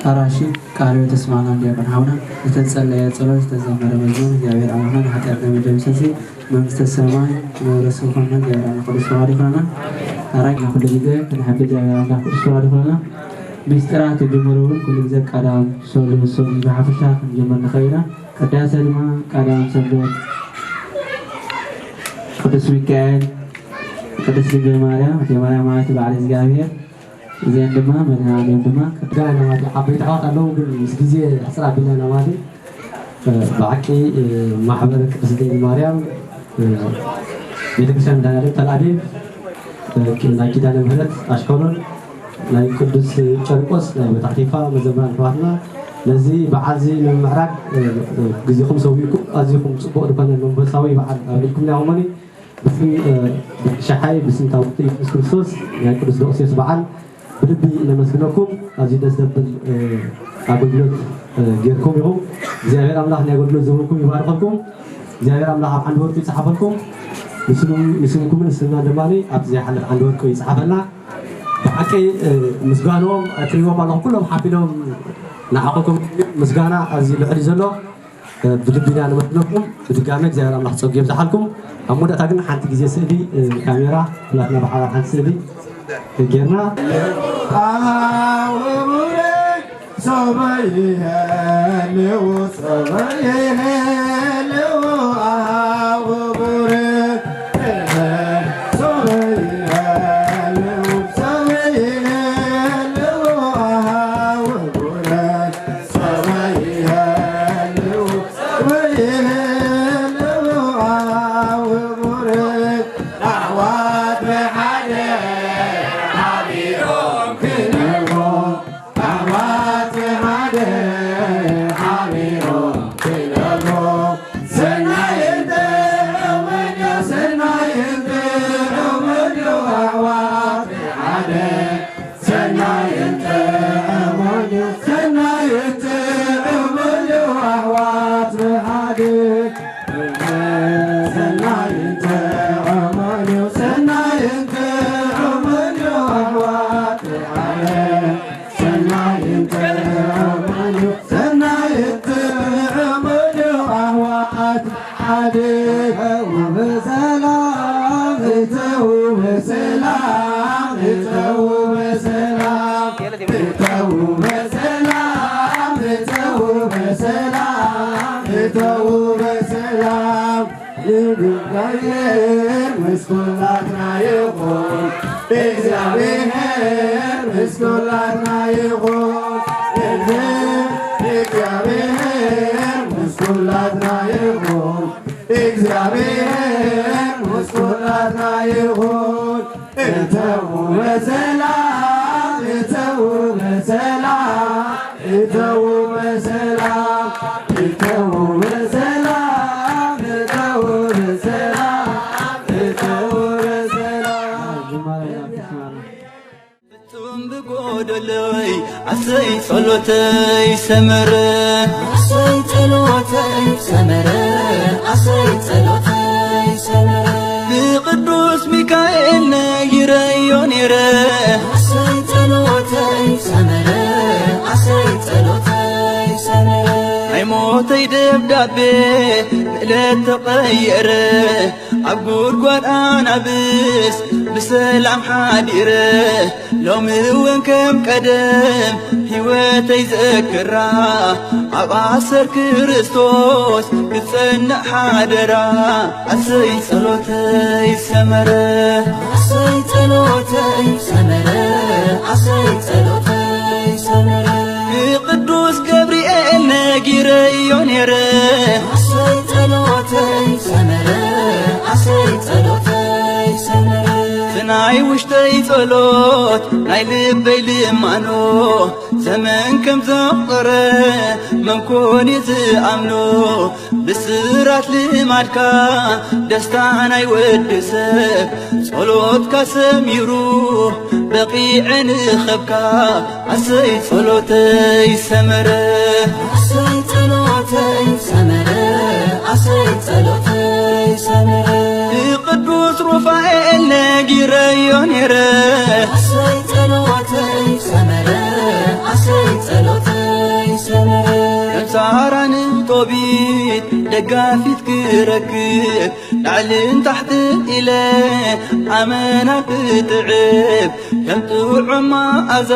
ኣራሺ ቃለ ሕይወት ተስማዕና ዲያቆን ሓውና፣ ዝተጸለየ ጸሎት፣ ዝተዘመረ መዝሙር እግዚኣብሔር ኣምላኽና ንሓጢኣትና መደምሰሲ መንግስተ ሰማይ መውረሲ ዝኾነ እግዚኣብሔር ኣምላኽ ቅዱስ ፈቃዱ ይኹነና። ኣራይ ንኹሉ ግዜ ክንሕብ እግዚኣብሔር ኣምላኽ ቅዱስ ፈቃዱ ይኹነና። ምስጢራት ክጅምር እውን ኩሉ ግዜ ቀዳም ሰሉስ ብሓፈሻ ክንጅምር ንኽእል ኢና። ቅዳሴ ድማ ቀዳም ሰንበት ቅዱስ ሚካኤል፣ ቅድስት ድንግል ማርያም፣ እቴ ማርያም ማለት በዓል እግዚኣብሔር፣ እዚአን ድማ መድኃኔዓለም ድማ ጋና ማለት ዓበይቲ ኣሕዋት ኣለዉ፣ ግን ምስ ግዜ ሕጽር ኣቢልና ኢና ማለት እዩ። ብሓቂ ማሕበር ቅድስት ድንግል ማርያም ቤተክርስትያን መድኃኔዓለም ተልኣቢብ ናይ ኪዳነ ምህረት ኣሽከሮን ናይ ቅዱስ ጨርቆስ ናይ በታሕቲፋ መዘምራን ኣሕዋትና ነዚ በዓል እዚ ንምምዕራግ ግዜኹም ሰዊእኩም ኣዚኹም ጽቡቕ ዝኾነ መንፈሳዊ በዓል ኣብሊኩም ኢኹምኒ። ብስም ሻሓይ ብስም ታቦት ኢየሱስ ክርስቶስ ናይ ቅዱስ ደቅስዮስ በዓል ብልቢ ነመስግነኩም። ኣዝዩ ደስ ዘብል ኣገልግሎት ጌርኩም ኢኹም። እግዚኣብሔር ኣምላኽ ናይ ኣገልግሎት ዘመንኩም ይባርኸልኩም። እግዚኣብሔር ኣምላኽ ኣብ ዓንዲ ወርቁ ይጽሓፈልኩም። ንስምኩምን ንስና ድማ ኣብዚ ዝሓልፍ ዓንዲ ወርቁ ይጽሓፈልና። ብሓቂ ምስጋንኦም ትሪዎም ኣለኹም። ኩሎም ሓቢሎም ንዓኹም ምስጋና ኣዝዩ ልዑል እዩ ዘሎ። ብልቢ ኢና ነመስግነኩም። ብድጋሚ እግዚኣብሔር ኣምላኽ ጸጉ የብዝሓልኩም። ኣብ መወዳእታ ግን ሓንቲ ግዜ ስእሊ ካሜራ ኩላትና ብሓባር ሓንቲ ስእሊ ጌርና ኣውቡረ ሰማይ ይሃልው ሰማይ ይሃልው ኣውቡረ ሰማይ ይሃልው ሰማይ ይሃልው ኣውቡረ ሰናይን ጥዑምን እዩ፣ ሰናይን ጥዑምን እዩ ኣሕዋት ብሓደ። ሰናይን ጥዑምን እዩ፣ ሰናይን ጥዑምን እዩ ኣሕዋት ብሓደ። ሰናይን ጥዑምን እዩ፣ ሰናይን ጥዑምን እዩ ኣሕዋት ብሓደ። እተዉ ብሰላም፣ እተዉ ብሰላም፣ እተዉ ብሰላም። እተዉ በሰላም፣ እተዉ በሰላም፣ እተዉ በሰላም። እግዚኣብሔር ምስ ኩላትና ይኹን፣ እግዚኣብሔር ምስ ኩላትና ይኹን፣ እግዚኣብሔር ምስ ኩላትና ይኹን፣ እግዚኣብሔር ምስ ኩላትና ይኹን። እተዉ በሰላም፣ እተዉ በሰላም፣ እተዉ በሰላም፣ እተዉ በሰላም፣ እተዉ በሰላም። ኣሰይ ጸሎተይ ሰመረ፣ ኣሰይ ጸሎተይ ሰመረ፣ ኣሰይ ጸሎተይ ሰመረ። ብቅዱስ ሚካኤል ነጊረዮ ነይረ፣ ኣሰይ ጸሎተይ ሰመረ፣ ኣሰይ ጸሎተይ ሰመረ። ናይ ሞተይ ደብዳቤ ንእለት ተቐየረ፣ ኣብ ጉድጓድ ኣናብስ ብሰላም ሓዲረ። ሎሚ እውን ከም ቀደም ህይወተይ ዘክራ፣ ኣብ ኣሰር ክርስቶስ ክጸንዕ ሓደራ። ኣሰይ ጸሎተይ ሰመረ፣ ኣሰይ ጸሎተይ ሰመረ፣ ኣሰይ ጸሎተይ ሰመረ። ንቅዱስ ገብርኤል ነጊረዮ ነይረ፣ ኣሰይ ጸሎተይ ሰመረ፣ ኣሰይ ጸሎተይ ሰመረ። እቲ ናይ ውሽጠይ ጸሎት ናይ ልበይ ልማኖ፣ ዘመን ከም ዘቑጸረ መን ኮን እዩ ዝኣምኖ? ብስራት ልማድካ ደስታ ናይ ወዲ ሰብ፣ ጸሎትካ ሰሚሩ በቒዐ ንኸብካ። ኣሰይ ጸሎተይ ሰመረ፣ ኣሰይ ጸሎተይ ሰመረ፣ ኣሰይ ጸሎተይ ሰመረ። ንቅዱስ ሩፋኤል ነጊረዮ ነይረ፣ ኣሰይ ጸሎተይ ሰመረ፣ ኣሰይ ጸሎተይ ሰመረ። ከም ሳራን ጦቢት ደጋፊት ክረክብ፣ ላዕልን ታሕትን ኢለ ኣመና ክጥዕብ፣ ከም ጥዑም መኣዛ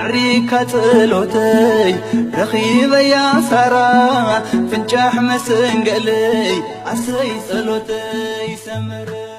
ኣዕሪካ ጸሎተይ፣ ረኺበያ ሳራ ፍንጫሕ መሰንገለይ። ኣሰይ ጸሎተይ ሰመረ።